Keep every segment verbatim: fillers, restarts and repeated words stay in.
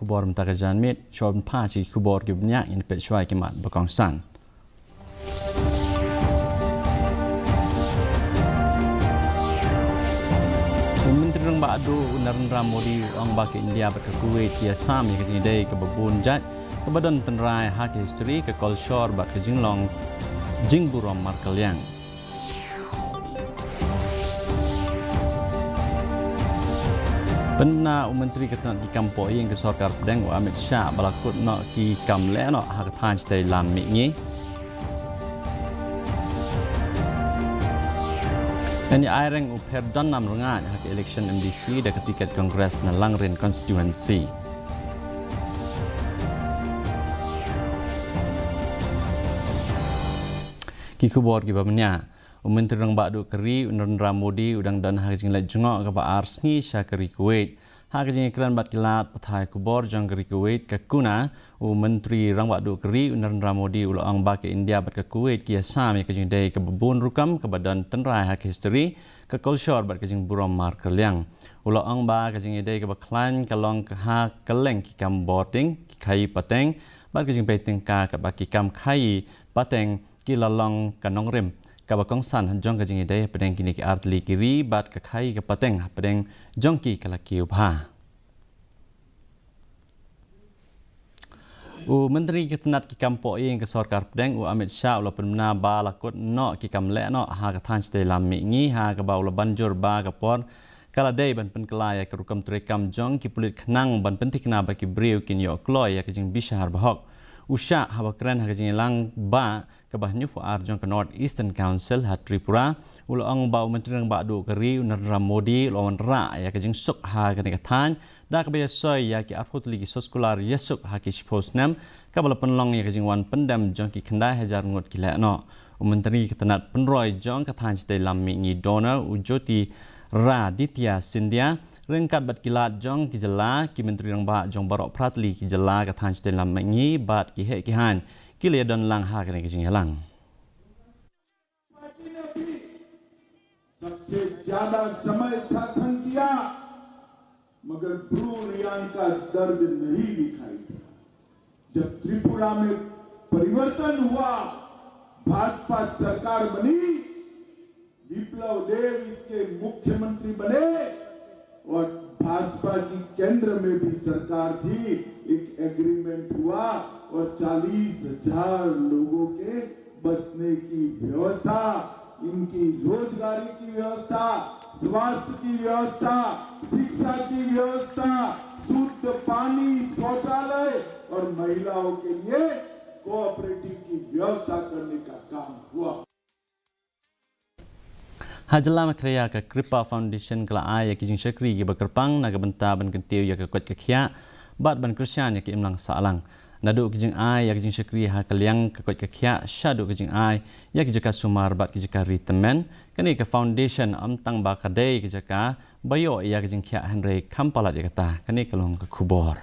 Khubor mynta ka janmiet, shuwa ban phai sha ki khubor kiba bniah, ngin peit shuwa ki mat ba kongsan. U Myntri Rangbah Duh u Narendra Modi u ong ba ka India bad ka Kuwait ki ïasam ïa ka jingïadei kaba bun jait, kaba don tynrai ha ka history, ka kolshor bad ka jinglong jingburom markylliang. Pynbna u Myntri ka tnat ki kam poh ïing ka Sorkar Pdeng u Amit Shah ba la kut noh ki kam leh noh ha ka thaiñ shatei lam mihngi. Ngan ïa ai reng u Pherdonam Rngaiñ ha ka election M D C da ka tiket Congress na Langrin constituency. Ki khubor kiba bniah. U Myntri Rangbah Duh ka ri u Narendra Modi u dang don ha ka jingleit jngoh kaba ar sngi sha ka ri Kuwait. Ha ka jingïakren bad ki lad pathai khubor jong ka ri Kuwait ka KUNA, u Myntri Rangbah Duh ka ri u Narendra Modi u la ong ba ka India bad ka Kuwait ki ïasam ïa ka jingïadei kaba bun rukom kaba don tynrai ha ka history, ka kolshor bad ka jingburom markylliang. U la ong ba ka jingïadei kaba khlaiñ ka long ka ha kylleng ki kam bording, ki khaii pateng bad ka jingpei tyngka, katba ki kam khaii pateng ki la long ka nongrim kaba kongsan jong ka jingïadei hapdeng kine ki artylli ki ri, bad ka khaii ka pateng hapdeng jong ki ka la kiew bha. U Myntri ka tnat ki kam poh ïing ka Sorkar Pdeng u Amit Shah u la pynbna ba la kut noh ki kam leh noh ha ka thaiñ shatei lam mihngi, ha kaba u la ban jur ba ka por ka la dei ban pynkylla ïa ka rukom treikam jong ki pulit khnang ban pynthikna ba ki briew kin ïoh kloi ïa ka jingbishar bahok. U Shah haba kren ha ka jingïalang bah kaba hynñiewphew ar jong ka North Eastern Council ha Tripura, u la ong ba u Myntri Rangbah Duh ka ri u Narendra Modi u la wanrah ïa ka jingsuk ha kane ka thaiñ da kaba ïasoi ïa ki arphew tylli ki soskular ïasuk ha ki shiphew snem, kaba la pynlong ïa ka jingwan pyndem jong ki khyndai hajar ngut ki lehnoh. U Myntri ka tnat pynroi jong ka thaiñ shatei lam mihngi Donor u Jyotiraditya Scindia ryngkat bad ki lad jong ki jylla, ki Myntri Rangbah jong baroh phra tylli ki jylla ka thaiñ shatei lam mihngi bad ki heh ki haiñ ki la ïadon lang ha kane ka jingïalang. पार्टी ने भी सबसे ज्यादा समय शासन किया, मगर ब्रू रियांग का दर्द नहीं दिखाई दिया। जब त्रिपुरा में परिवर्तन हुआ, भाजपा सरकार बनी, विप्लव देव इसके मुख्यमंत्री बने और भाजपा की केंद्र में भी सरकार थी, एक एग्रीमेंट हुआ और चालीस हजार लोगों के बसने की व्यवस्था, इनकी रोजगारी की व्यवस्था, स्वास्थ्य की व्यवस्था, शिक्षा की व्यवस्था, शुद्ध पानी, शौचालय और महिलाओं के लिए कोऑपरेटिव की व्यवस्था करने का काम हुआ। Ha jylla Meghalaya ka Kripa Foundation ka la ai ïa ki jingshakri kiba kyrpang na ka bynta ban kyntiew ïa ka koit ka khiah bad ban kyrshan ïa ka imlang sahlang. Naduh ki jingai ïa ki jingshakri ha ka liang ka koit ka khiah shaduh ki jingai ïa ki jaka sumar bad ki jaka ri tymmen, kane ka foundation ym tang ba ka dei ka jaka ba ïoh ïa ki jingkhiah hynrei kham palat ïa kata. Kane ka long ka khubor.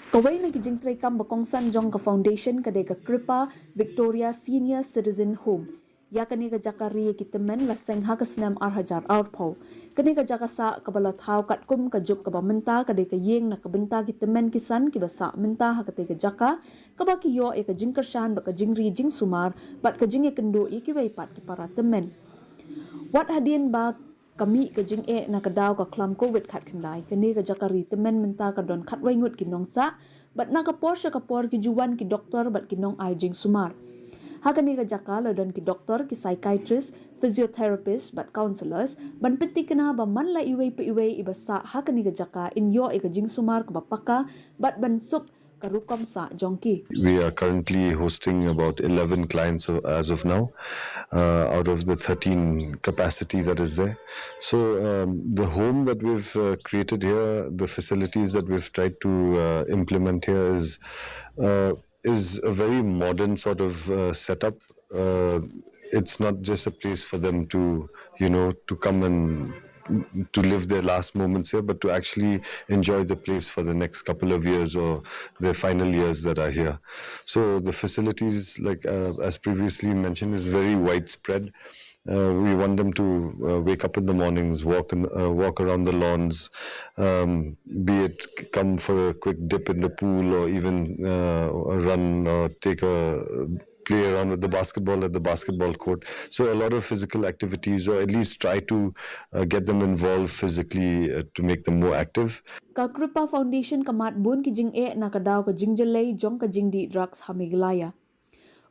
Kawei na ki jingtreikam ba kongsan jong ka foundation ka dei ka Kripa Victoria Senior Citizen Home. Ïa kane ka jaka ri ïa ki tymmen la seng ha ka snem ar hajar arphew. Kane ka jaka sah kaba la thaw katkum ka juk kaba mynta ka dei ka ïing na ka bynta ki tymmen ki san kiba sah mynta ha katei ka jaka, kaba ki ïoh ïa ka jingkyrshan bad ka jingri jingsumar bad ka jingïakynduh ïa kiwei pat ki para tymmen. Wat hadien ba ka mih ka jingeh na ka daw ka khlam covid khatkhyndai, kane ka jaka ri tymmen mynta ka don khatwei ngut ki nongsah, bad na ka por sha ka por ki ju wan ki doktor bad ki nongai jingsumar. Ha kane ka jaka la don ki doktor, ki psychiatrist, physiotherapist bad counsellors ban pynthikna ba man la iwei pa iwei iba sah ha kane ka jaka in ïoh ïa ka jingsumar kaba paka bad ban suk ka rukom sah jong ki. We are currently hosting about eleven clients o-, as of now, uh, out of the thirteen capacity that is there. So, um, the home that we've, uh, created here, the facilities that we've tried to, uh, implement here is, uh, is a very modern sort of, uh, setup. Uh, it's not just a place for them to, you know, to come and to live their last moments here, but to actually enjoy the place for the next couple of years or their final years that are here. So the facilities, like, uh, as previously mentioned, is very widespread. Uh, we want them to uh, wake up in the mornings, walk in, uh, walk around the lawns, um, be it c- come for a quick dip in the pool or even uh, a run or take a play around with the basketball at the basketball court. So a lot of physical activities, or at least try to uh, get them involved physically uh, to make them more active. Ka Kripa Foundation ka mad bun ki jingeh na ka daw ka jingjyllei jong ka jingdih drugs ha Meghalaya.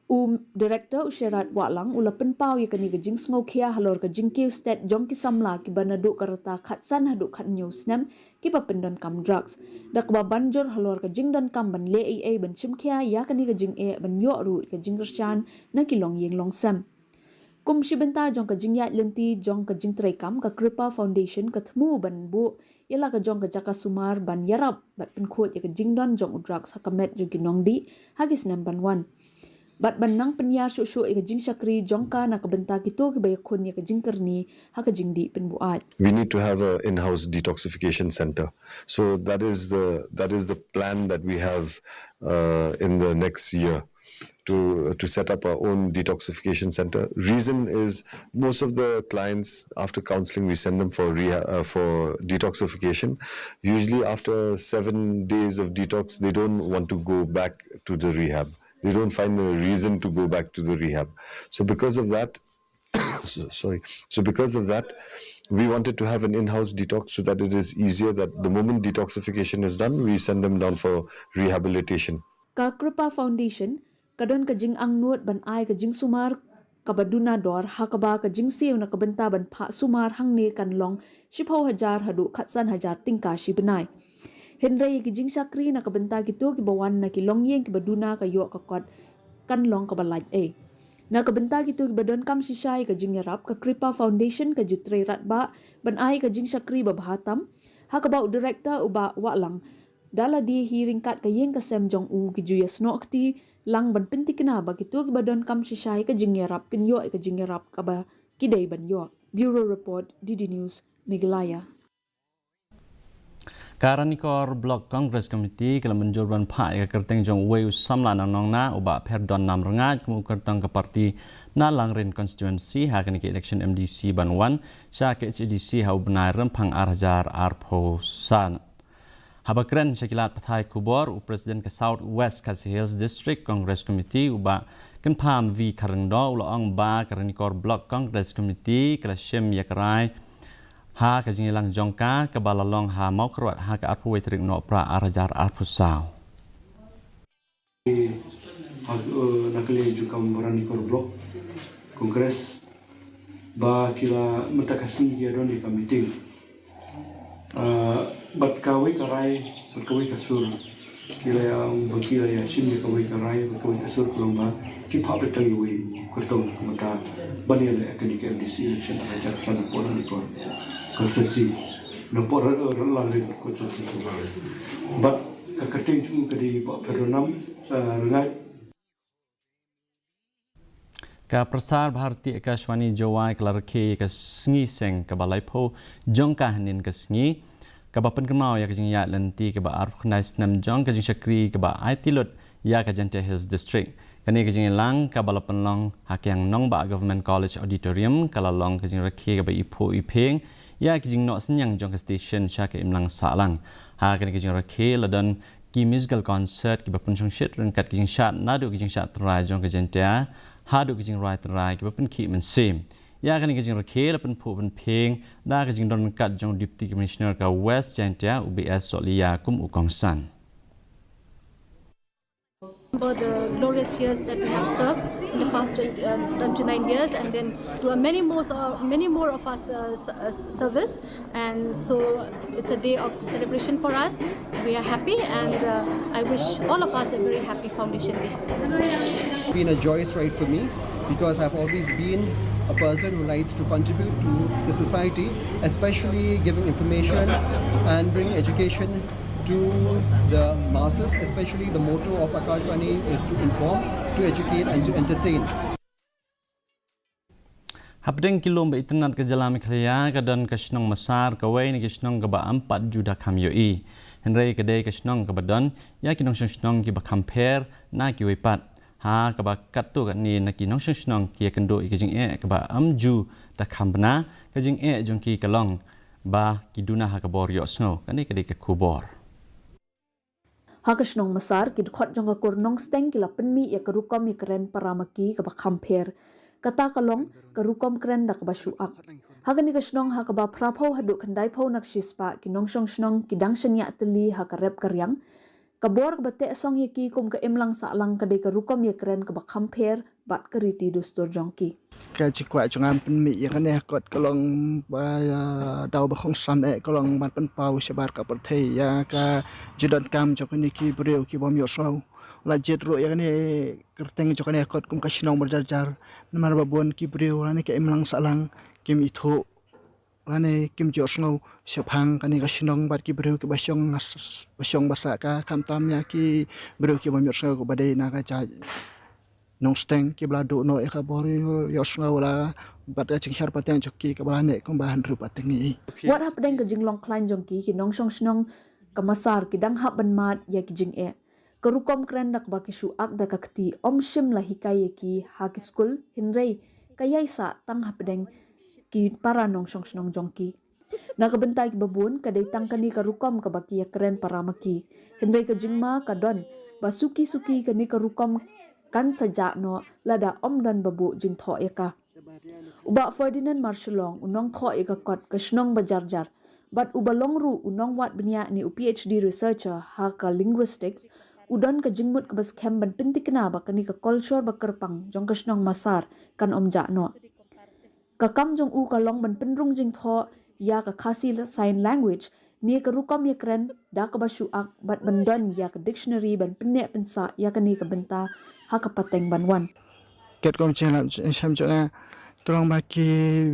U Director u Sherard Wahlang u la pynpaw ïa kane ka jingsngewkhia halor ka jingkiew stet jong ki samla kiba naduh ka rta khatsan haduh khathynñiew snem kiba pyndonkam drugs. Da kaba ban jur halor ka jingdonkam ban leh ei ei ban shimkhia ïa kane ka jingeh ban ïoh ruh ïa ka jingkyrshan na ki longïing longsem. Kum shi bynta jong ka jingïaid lynti jong ka jingtreikam, ka Kripa Foundation ka thmu ban buh ïa la ka jong ka jaka sumar ban ïarap bad pynkhuid ïa ka jingdon jong u drugs ha ka met jong ki nongdih ha ki snem ban wan. Bad ban nang pynïar shuh shuh ïa ka jingshakri jong ka na ka bynta kito kiba ïakhun ïa ka jingkyrni ha ka jingdih pynbuaid. We need to have an in-house detoxification center. So that is the that is the plan that we have uh, in the next year to to set up our own detoxification center. Reason is most of the clients after counseling we send them for rehab uh, for detoxification. Usually after seven days of detox, they don't want to go back to the rehab. They don't find a reason to go back to the rehab. So because of that, so, sorry. So because of that, we wanted to have an in-house detox so that it is easier that the moment detoxification is done, we send them down for rehabilitation. Ka Kripa Foundation ka don ka jingangnud ban ai ka jingsumar kaba duna dor ha kaba ka jingsiew na ka bynta ban phah sumar hangne kan long shiphew hajar haduh khatsan hajar tyngka shi bnai. Hynrei ïa ki jingshakri na ka bynta kito kiba wan na ki longïing kiba duna ka ïoh ka kot kan long kaba lait ei. Na ka bynta kito kiba donkam shisha ïa ka jingïarap, ka Kripa Foundation ka ju trei radbah ban ai ka jingshakri babha tam, ha kaba u Director u Bah Wahlang da lade hi ryngkat ka ïing ka sem jong u ki ju ïasnoh kti lang ban pynthikna ba kito kiba donkam shisha ïa ka jingïarap kin ïoh ïa ka jingïarap kaba ki dei ban ïoh. Bureau Report, D D News, Meghalaya. Ka Ranikor Block Congress Committee ka la mynjur ban phah ïa ka kyrteng jong uwei u samla na Nongna, u Bah Pherdon Namrngaid, kum u kyrtong ka party na Langrin Constituency ha kane ka election M D C ban wan sha ka H A D C ha u bnai Rymphang ar hajar arphew san. Haba kren sha ki lad pathai khubor, u President ka South West Khasi Hills District Congress Committee, u Bah Kynpham V Kharlyngdoh, u la ong ba ka Ranikor Block Congress Committee ka la shim ïa ka rai ha ka jingïalang jong ka kaba la long ha Mawkyrwat ha ka arphew wei tarik Nohprah ar hajar arphew saw. Ha, eh, na ka liang jong ka Ranikor Block Congress ba ki la mynta ka sngi ki ïa don ïa ka meeting. Ah, bad kawei ka rai, bad kawei ka sur, ki la ïa, ba ki la ïa shim ïa kawei ka rai, bad kawei ka sur ka long ba ki phah beit tang ïa uwei u kyrtong kumta ban ïaleh ïa kane ka M D C election ha ka jaka na pdeng Ranikor constituency, na pdeng, eh, Langrin constituency. Bad ka kyrteng jong u ka dei Bah Pherdon Nam, eh, Rngaid. Ka Prasar Bharati Akashvani Jowai ka la rakhe ïa ka sngi seng kaba laiphew jong ka hynnin ka sngi, kaba pynkynmaw ïa ka jingïaid lynti kaba arphew khyndai snem jong ka jingshakri kaba aiti lut ïa ka Jaintia Hills District. Kane ka jingïalang kaba la pynlong ha Kiang Nangbah Government College Auditorium ka la long ka jingrakhe kaba iphuh iphieng ïa ka jingnoh synñiang jong ka station sha ka imlang sahlang. Ha kane ka jingrakhe la don ki musical concert kiba pynshongshit ryngkat ki jingshad naduh ki jingshad tynrai jong ka Jaintia haduh ki jingrwai tynrai kiba pynkhih mynsiem. Ïa kane ka jingrakhe la pynphuh pynphieng da ka jingdon ryngkat jong u Deputy Commissioner ka West Jaintia, u B S Sohliya, kum u kongsan. For the glorious years that we have served in the past twenty, uh, twenty-nine years, and then there are many more, uh, many more of us uh, s- uh, service, and so it's a day of celebration for us. We are happy, and uh, I wish all of us a very happy Foundation Day. Been a joyous ride for me because I've always been a person who likes to contribute to the society, especially giving information and bringing education to the masses, especially the motto of Akashvani is to inform, to educate and to entertain. Hapdeng ki lum ba itynnad ka jylla Meghalaya ka don ka shnong Masar, kawei na ki shnong kaba ym pat ju da kham ïohi. Hynrei ka dei ka shnong kaba don ïa ki nongshong shnong kiba kham pher na kiwei pat. Ha kaba katto katne na ki nongshong shnong ki ïakynduh ïa ka jingeh kaba ym ju da kham bna, ka jingeh jong ki ka long ba ki duna ha ka bor ïohsngew. Kane ka dei ka khubor. Ha ka shnong Masar, ki dkhot jong ka kur Nongsteng ki la pynmih ïa ka rukom ïakren para ma ki kaba kham pher. Kata ka long ka rukom kren da kaba shu ak. Ha kane ka shnong, ha kaba phraphew haduh khyndaiphew na ka shispah ki nongshong shnong ki dang shaniah tylli ha ka rep ka riang. Ka bor kaba teh song ïa ki kum ka imlang sahlang ka dei ka rukom ïakren kaba kham pher bad ka riti dustur jong ki. Ka jingkwah jong nga ban pynmih ïa kane ha kot ka long ba, ïa, daw ba kongsan eh ka long ban pynpaw shabar ka pyrthei ïa ka jingdonkam jong kine ki briew ki bym ïohsngew. La jied ruh ïa kane kyrteng jong kane ha kot kum ka shnong ba jar jar. Namar ba bun ki briew lane ka imlang sahlang kim ithuh lane kim ju ïohsngew shaphang kane ka shnong bad ki briew kiba shong ngas, ba shong ba sah ka, khamtam ïa ki briew ki bym ïohsngew kiba dei na ka jaid Nongsteng kiba la duh noh ïa ka bor ïohsngew la bad ka jinghiar pateng jong ki kaba la neh kumba hynriew pateng i. Wat hapdeng ka jinglong khlaiñ jong ki, ki nongshong shnong ka Masar ki dang hap ban mad ïa ki jingeh. Ka rukom kren da kaba ki shu ak da ka kti ym shym la hikai ïa ki ha ki skul, hynrei ka ïai sah tang hapdeng ki para nongshong shnong jong ki. Na ka bynta kiba bun, ka dei tang kane ka rukom kaba ki ïakren para ma ki. Hynrei ka jingma ka don ba suki suki kane ka rukom kan sa jah noh lada ym don ba buh jingthoh ïa ka. U Bah Ferdinand Marshallong, u nongthoh ïa ka kot ka shnong ba jar jar, bad uba long ruh u nongwad bniah ne u PhD researcher ha ka linguistics, u don ka jingmut kaba skhem ban pynthikna ba kane ka kolshor ba kyrpang jong ka shnong Masar kan ym jah noh. Ka kam jong u ka long ban pynrung jingthoh ïa ka Khasi Sign Language ne ka rukom ïakren da kaba shu ak bad ban don ïa ka dictionary ban pynneh pynsah ïa kane ka bynta ha ka pateng ban wan. Katkum jingïalap jingïashem jong nga, ka long ba ki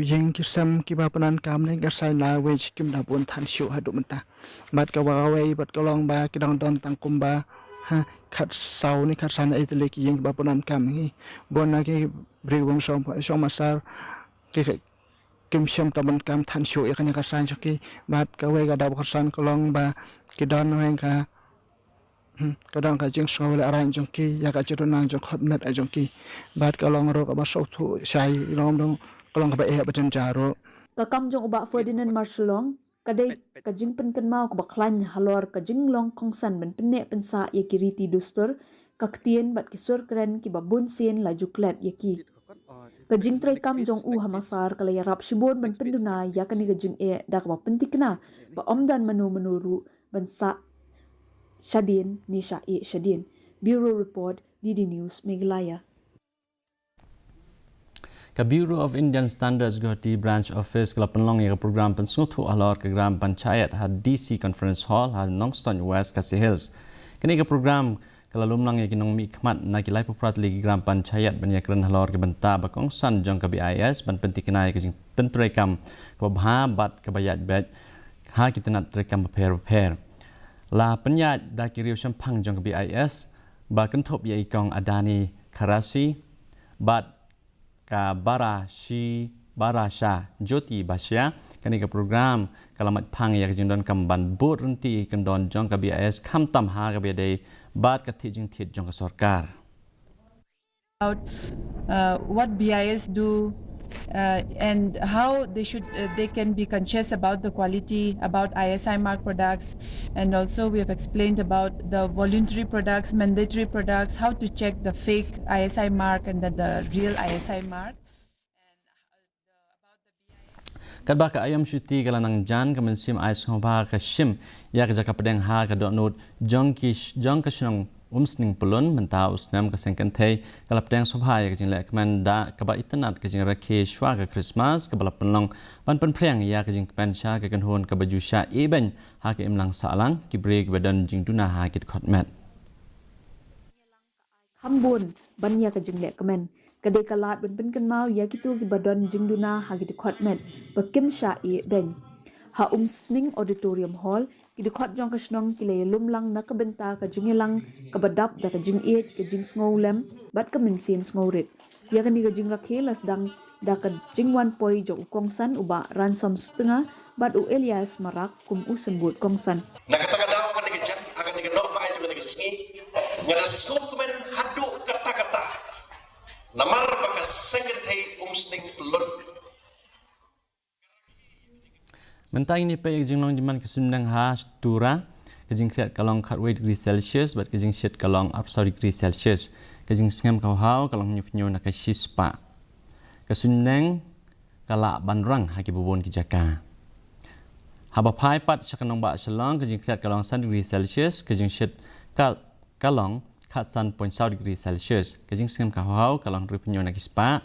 ïing ki sem kiba pyndonkam ne ka sign language kim da bun than shuh haduh mynta. Bad kaba kawei bad ka long ba ki dang don tang kumba, ha, khatsaw ne khatsan aïu tylli ki ïing kiba pyndonkam ngi. Bun na ki briew bym shong, shong Masar ki, ki kim shym ta ban kam than shuh ïa kane ka sign jong ki. Bad kawei ka daw ba kongsan ka long ba ki don weng ka, hmm, ka don ka jingsngew lehrain jong ki ïa ka jingduna jong khot met jong ki. Bad ka long ruh kaba sngewthuh shai, long dong ka long kaba eh ba jan ja ruh. Ka kam jong u Bah Ferdinand Marshallong ka dei ka jingpynkynmaw kaba khlaiñ halor ka jinglong kongsan ban pynneh pynsah ïa ki riti dustur, ka ktien bad ki sur kren kiba bun sien la ju klet ïa ki. Ka jingtreikam jong u ha Masar ka la ïarap shibun ban pynduna ïa kane ka jingeh da kaba pynthikna ba ym don mano mano ruh ban sah shadien ne shah ïeh shadien. Bureau Report, D D News, Meghalaya. Ka Bureau of Indian Standards Guwahati Branch Office ka la pynlong ïa ka program pynsngewthuh halor ka Gram Panchayat ha D C Conference Hall ha Nongstoiñ West, Khasi Hills. Kane ka program ka la lumlang ïa ki nongmihkhmat na ki laiphew phra tylli ki Gram Panchayat ban ïakren halor ki bynta ba kongsan jong ka B I S ban pynthikna ïa ka jingpyntreikam kaba bha bad kaba ïaid beit ha ki tnat treikam bapher bapher. La pynïaid da ki riew shemphang jong ka B I S ba kynthup ïa i Kong Adani Kharasi bad ka Barashi, Barasha Jyoti Bashya. Kane ka program ka la mad phang ïa ka jingdonkam ban bud rynti kyndon jong ka B I S khamtam ha kaba ïadei bad ka thied jingthied jong ka sorkar. About, uh, what B I S do, uh, and how they should, uh, they can be conscious about the quality, about I S I mark products, and also we have explained about the voluntary products, mandatory products, how to check the fake I S I mark and the, the real I S I mark. Katba ka aïom shuti ka la nang jan, ka mynsiem ai sngewbha ka shim ïa ka jaka pdeng ha ka dohnud jong ki sh-, jong ka shnong Umsning Pyllun. Mynta u snem ka seng kynthei ka la pdeng sngewbha ïa ka jinglehkmen da kaba itynnad ka jingrakhe shuwa ka Christmas kaba la pynlong ban pynphriang ïa ka jingkmen sha ka kynhun kaba ju shah ïehbeiñ ha ka imlang sahlang, ki briew kiba don jingduna ha ki dkhot met. Kham bun ban ïa ka jinglehkmen. Ka dei ka lad ban pynkynmaw ïa kito kiba don jingduna ha ki dkhot met ba kim shah ïehbeiñ. Ha Umsning Auditorium Hall, ki dkhot jong ka shnong ki la ïalumlang na ka bynta ka jingïalang kaba dap da ka jingïeit, ka jingsngewlem bad ka mynsiem sngewrit. Ïa kane ka jingrakhe la sdang da ka jingwan poi jong u kongsan u Bah Ransom Sutnga bad u Elias Marak kum u symbud kongsan. Na kata ka daw, kane ka jan, ha kane ka noh bai jong kane ka sngi, nga da sngewkmen haduh katta katta Namar ba ka secretary um sning lut. Mynta ngin ïa peit ïa ka jinglong jingman ka suiñbneng ha Tura. Ka jingkhriat ka long khatwei degree Celsius bad ka jingshit ka long arphew saw degree Celsius. Ka jingsngem ka haw ka long hynñiewphew hynñiew na ka shispah. Ka suiñbneng ka lah ban rang ha kiba bun ki jaka. Haba phai pat sha ka nongbah Shillong, ka jingkhriat ka long san degree Celsius, ka jingshit ka, ka long khatsan point saw degree Celsius. Ka jingsngem ka haw ka long hynriewphew hynñiew na ki spah.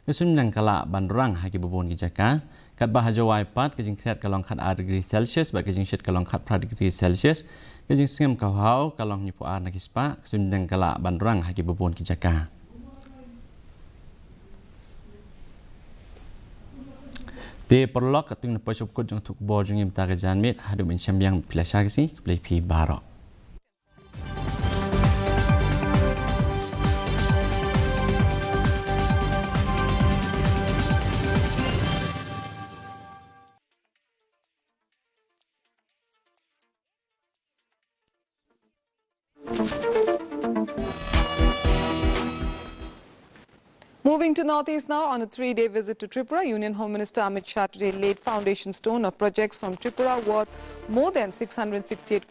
Ka suiñbneng ka lah ban rang ha kiba bun ki jaka. Katba ha Jowai pat, ka jingkhriat ka long khatar degree Celsius bad ka jingshit ka long khatphra degree Celsius. Ka jingsngem ka haw ka long hynñiewphew ar na ki spah. Ka suiñbneng ka lah ban rang ha kiba bun ki jaka. Te paralok, katto ngi poi sha ba kut jong ka khubor jong ngi mynta ka janmiet. Haduh ban ïashem biang, phi la shah ka sngi, khublei phi baroh. Moving to Northeast now, on a three-day visit to Tripura, Union Home Minister Amit Shah today laid foundation stone of projects from Tripura worth more than six hundred sixty-eight